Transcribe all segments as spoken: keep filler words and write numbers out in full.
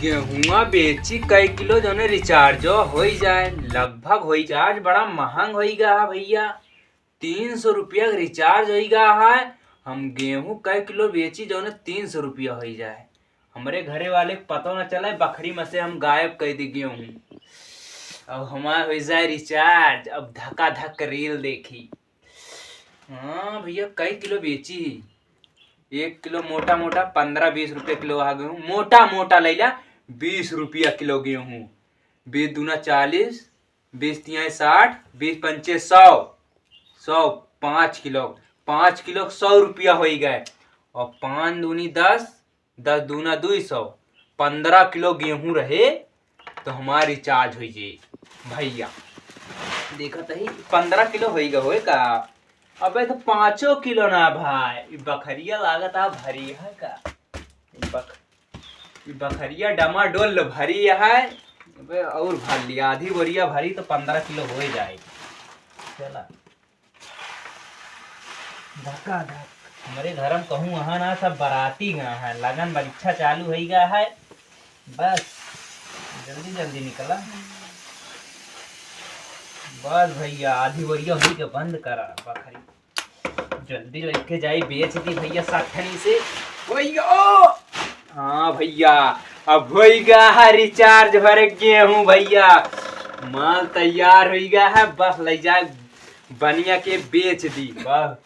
गेहुआ बेची कै किलो जौने recharge होई जाए, लगभग होई जाए, बड़ा महंग होई गा है भइया, तीन सौ रुपया के recharge होई गा है। हम गेहूँ कै किलो बेची जौने तीन सौ रुपया होई जाए, हमरे घरे वाले के पतो न चले, बखरी में से हम गायब कर दी गेहूँ। अब हमार होई जाए recharge, अब धका धक reel देखी। हाँ भइया, कै किलो बेची ही? एक किलो मोटा मोटा पन्द्रह बीस रुपये किलो आ गए हूँ, मोटा मोटा लैला बीस रुपया किलो गेहूँ। बीस दूना चालीस, बीस तिया साठ, बीस पंचे सौ, सौ, पाँच किलो, पाँच किलो सौ रुपया होई गए। और पाँच दूनी दस, दस दूना दुई सौ, पन्द्रह किलो गेहूँ रहे तो हमार recharge होई जाई भइया। देखत ही पन्द्रह किलो होई गा होए का? अबे तो पाँचो किलो ना भाई, ई बखरिया लागत आ भरी है का? ई बख-, ई बखरिया डमाडोल भरी है। अबे और भर लिया, आधी बोरिया भरी तो पन्द्रह किलो होई जाए। चला। धका धक। हमरे घर में कहूँ वहाँ ना, सब बराती गा है, लगन परीक्षा चालू होई गा है। बस, जल्दी जल्दी निकला। बस भइया, आधी बोरिया होई के बंद करा बखरी। जल्दी लेके जाई, बेच दी भइया सठनी से। भइया, हाँ भइया, अब होई गा है recharge भरे गेहूँ भइया। माल तैयार होई गा है, बस ले जाए बनिया के बेच दी। बस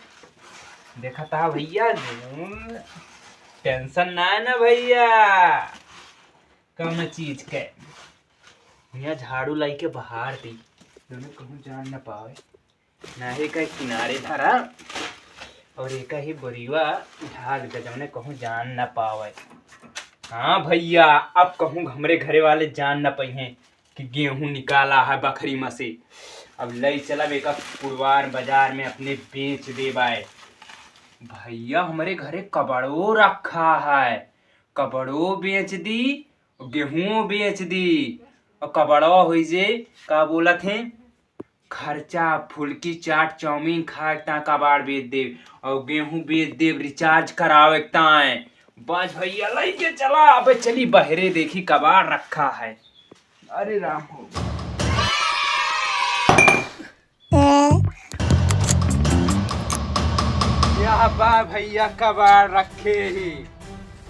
देखत हा भइया, tension ना है ना भइया, कौनो चीज के। हियाँ झाड़ू लाई के बहार दी, जौने कहूँ जान न पावे। ना ही कहीं किनारे धरा और एक ही बोरिया ढाल दे, जौने कहूँ जान न पावे। हाँ भइया, अब कहूँ हमरे घरे वाले जान न पइहें कि गेहूँ निकाला है बखरी में से। अब लई चलब एक कुड़वार बाजार में अपने बेच देबाय। भइया, हमरे घरे कबड़ो रखा है, कबड़ो बेच दी और गेहूँ बेच दी और कबड़ो होई जे, का बोलत हैं, खर्चा फुल्की चाट चाउमीन खाए क ताए कबाड़ बेच देब और गेहूँ बेच देब recharge करावे क ताए। बस भइया, लइके चला, अबे चली बहरे देखी कबाड़ रखा है। अरे राम हो। यह बा भइया कबाड़ रखे ही।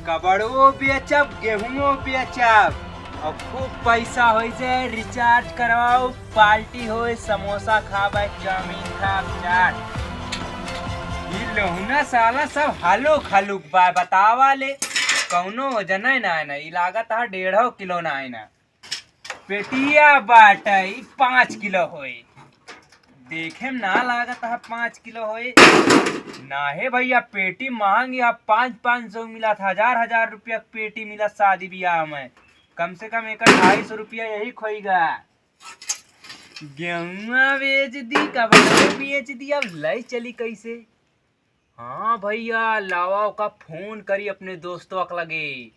कबड़ो बेचब, गेहूँओ बेचब, और खूब पैसा होई जाए, recharge करवाओ, party होए, समोसा खाबे, चाउमीन खाब, चाट। ई लहुना साला सब हलुक हलुक बा, बतावा ले, कौनो वजन ना है ना, ई लागत है डेढ़ो किलो ना है ना। पेटिया बाटे, ई पाँच किलो होई। देखे में ना लागत है पाँच किलो होई। ना हे भइया, पेटी महंगी है, पाँच, पाँच सौ मिलत, हजार, हजार रुपया के पेटी मिलत शादी बियाह में। कम से कम एक ढाई सौ रुपया यही खोई गा। गेहुआ बेच दी, कबाड़ो बेच दी, अब लई चली कैसे? हाँ भइया, लावा ओका फोन करी अपने दोस्तवा के लगे,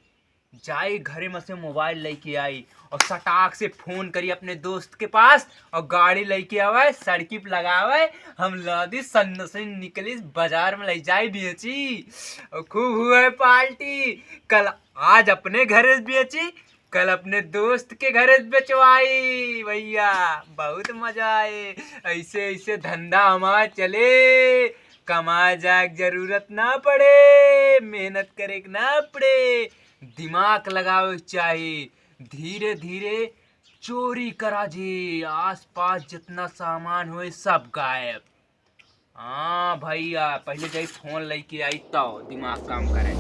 जाई घरे में से मोबाइल लइके आई और सटाक से फोन करी अपने दोस्त के पास और गाड़ी लइके आवे, सड़की पे लगावे, हम लादी सन्न से निकली बाजार में लइ जाई बेची और खूब हुए पार्टी। कल आज अपने घरे से बेची, कल अपने दोस्त के घरे से बेचवाई। भइया बहुत मजा आए, ऐसे ऐसे धंधा हमार चले, कमाए जाए के जरूरत ना पड़े, मेहनत करे के ना पड़े, दिमाग लगावे के चाही। धीरे धीरे चोरी करा जी, आसपास जितना सामान होए सब गायब। हाँ भइया, पहिले जाई फोन लइके आई तो दिमाग काम करे।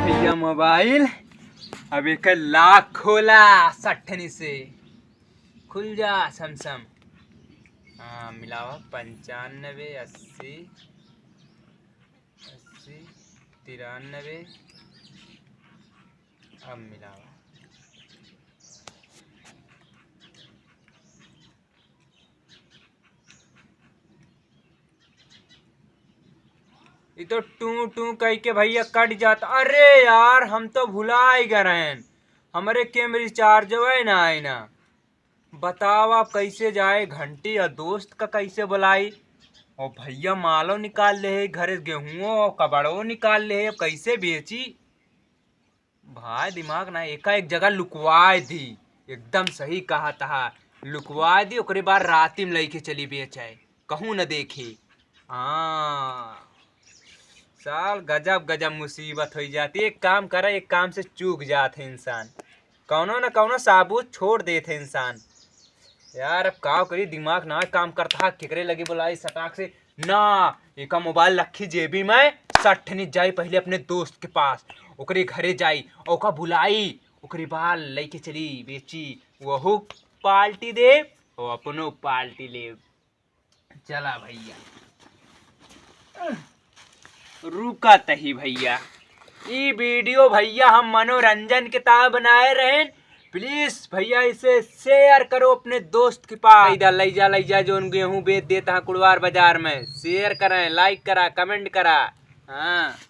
भइया मोबाइल, अब एक लाख खोला सठनी से, खुल जा समसम। हाँ मिलावा, पंचानबे अस्सी अस्सी तिरानबे, अब मिलावा। ई तो टू टू कह के भइया कट जात। अरे यार, हम तो भुला ही गए रहन, हमरे केम रिचार्ज हुआ ना आए ना। बतावा कैसे जाए घंटी और दोस्त का कैसे बुलाई? और भइया मालो निकाल ले है, घरे गेहूं और कबड़ो निकाल ले है, अब कैसे बेची? भाई दिमाग ना एका एक जगह लुकवाए दी, एकदम सही कहा तहा, लुकवाए दी, ओकरे बाद राती में लइके चली बेचे, कहूँ न देखे। हाँ, साल गजब गजब मुसीबत होइ जाती। एक काम करे, एक काम से चूक जात है इंसान, कौनो न कौनो साबूत छोड़ देत है इंसान। यार अब का करी, दिमाग ना काम करता है, केकरे लगे बुलाई सटाक से। ना, एका मोबाइल रखी जेबी में, सट्ठ नहीं जाई पहले अपने दोस्त के पास, ओकरे घरे जाई, ओका बुलाई, ओकरे बाद लइके चली बेची, वहू पार्टी दे, वो अपनो पार्टी ले। चला भैया, रुका तही भैया, ई वीडियो भैया हम मनोरंजन के तार बनाए रहेन। प्लीज भैया इसे शेयर करो अपने दोस्त के पास। लई जा, लई जा, लई जा, जोन गेहूं बेच देता है कुड़वार बाजार में, शेयर करें, लाइक करा, कमेंट करा। हाँ।